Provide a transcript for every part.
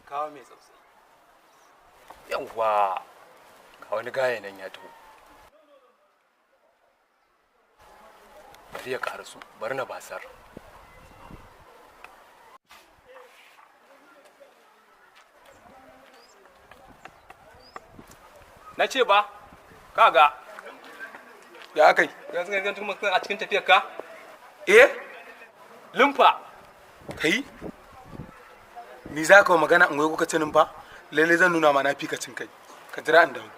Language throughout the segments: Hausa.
Kawo mai tsautsayi. Yawwa, ga wani gaya nan ya taho. Bari ya karasu, bari na basar. Na ce ba, kaga. Ya aka yi? Yanzu yanzu kuma a cikin tafiyar ka? Eh? Lumfa. Kai? Ni za ka magana in wai kuka ce numfa? Lalle zan nuna ma na fi ka cin kai. Ka jira in dawo.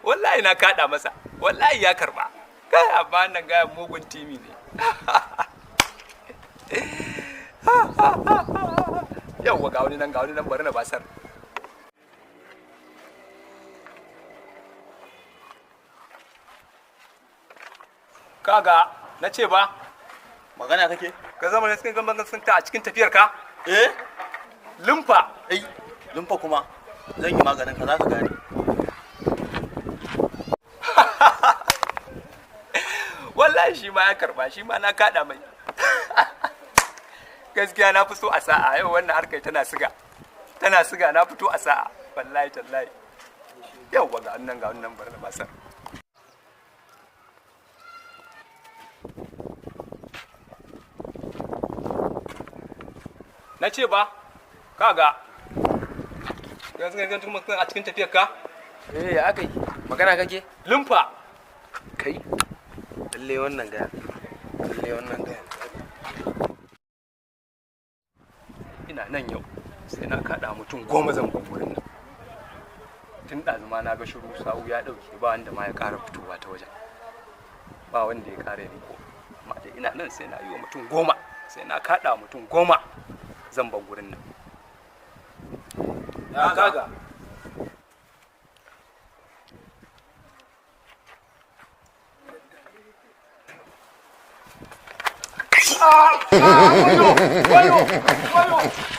Wallahi na kada masa. Wallahi ya karba. Kai, amma nan gayan mugun timi ne. Yawwa, ga wani nan, ga wani nan, bari na basar. Kaga, na ce ba. Magana kake? Ka zama ne cikin gamban sun ta a cikin tafiyar ka? Eh? Lumfa. Ai, lumfa kuma zan yi maganin ka, za ka gane. Wallahi shi ma ya karba, shi ma na kada mai. Gaskiya na fi so a sa'a yau, wannan harkar tana siga. Tana siga, na fito a sa'a. Wallahi tallahi. Yawwa, ga wannan, ga wannan, bar na basar. Na ce ba, kaga. Yanzu yanzu kuma a cikin tafiyar ka? Eh, ya aka yi? Magana kake? Lumfa. Kai? Lalle wannan gaya. Lalle wannan gaya. Ina nan yau sai na kaɗa mutum 10 zan bar wurin nan. Tun ɗazu ma na ga shiru, sawu ya ɗauke, ba wanda ma ya ƙara fitowa ta wajen. Ba wanda ya ƙara riko. Amma dai ina nan sai na yi wa mutum 10, sai na kaɗa mutum 10 zan bar wurin nan. Ya kaga. Wayo! Wayo! Wayo!